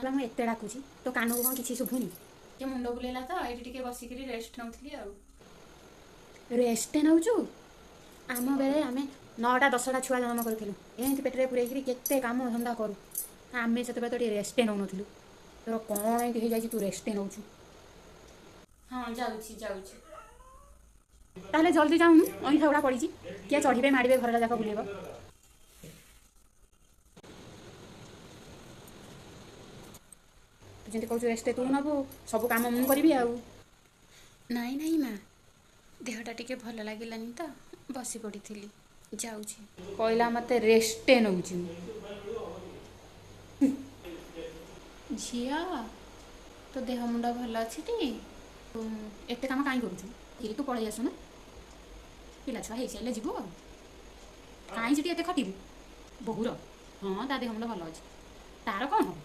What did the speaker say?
ତତେ ମୁଁ ଏତେ ଡାକୁଛି, ତୋ କାନକୁ କ'ଣ କିଛି ଶୁଭୁନି? ଟିକେ ମୁଣ୍ଡ ବୁଲେଇଲା ତ, ଏଇଠି ଟିକେ ବସିକିରି ରେଷ୍ଟ ନେଉଥିଲି। ଆଉ ରେଷ୍ଟ ନେଉଛୁ? ଆମ ବେଳେ ଆମେ 9ଟା 10ଟା ଛୁଆ ଜନ୍ମ କରୁଥିଲୁ, ଏମିତି ପେଟରେ ପୂରେଇକିରି କେତେ କାମ ଧନ୍ଦା କରୁ। ଆମେ ସେତେବେଳେ ତ ଟିକେ ରେଷ୍ଟ ନେଉନଥିଲୁ। ତୋର କ'ଣ ଏମିତି ହେଇଯାଇଛି ତୁ ରେଷ୍ଟ ନେଉଛୁ? ହଁ, ଯାଉଛି ଯାଉଛି। ତାହେଲେ ଜଲ୍ଦି ଯାଉନୁ, ଅଇଁଠା ଗୁଡ଼ା ପଡ଼ିଛି, କିଏ ଚଢ଼ିବେ ମାଡ଼ିବେ, ଘରଟା ଯାକ ବୁଲେଇବ। ତୁ ଯେମିତି କହୁଛୁ ରେଷ୍ଟ ତୁ ନେବୁ, ସବୁ କାମ ମୁଁ କରିବି ଆଉ। ନାଇଁ ନାଇଁ ମା, ଦେହଟା ଟିକେ ଭଲ ଲାଗିଲାନି ତ ବସି ପଡ଼ିଥିଲି, ଯାଉଛି। କହିଲା ମୋତେ ରେଷ୍ଟ ନେଉଛି ମୁଁ। ଝିଅ, ତୋ ଦେହ ମୁଣ୍ଡ ଭଲ ଅଛି ଟି? ଏତେ କାମ କାହିଁ କରୁଛୁ? ତୁ ପଳେଇ ଆସୁନୁ, ପିଲା ଛୁଆ ହେଇସାରିଲେ ଯିବୁ। ଆଉ କାହିଁ ସେଠି ଏତେ ଖଟିବୁ? ବୋହୂର ହଁ, ତା ଦେହ ମୁଣ୍ଡ ଭଲ ଅଛି, ତାର କ'ଣ ହବ?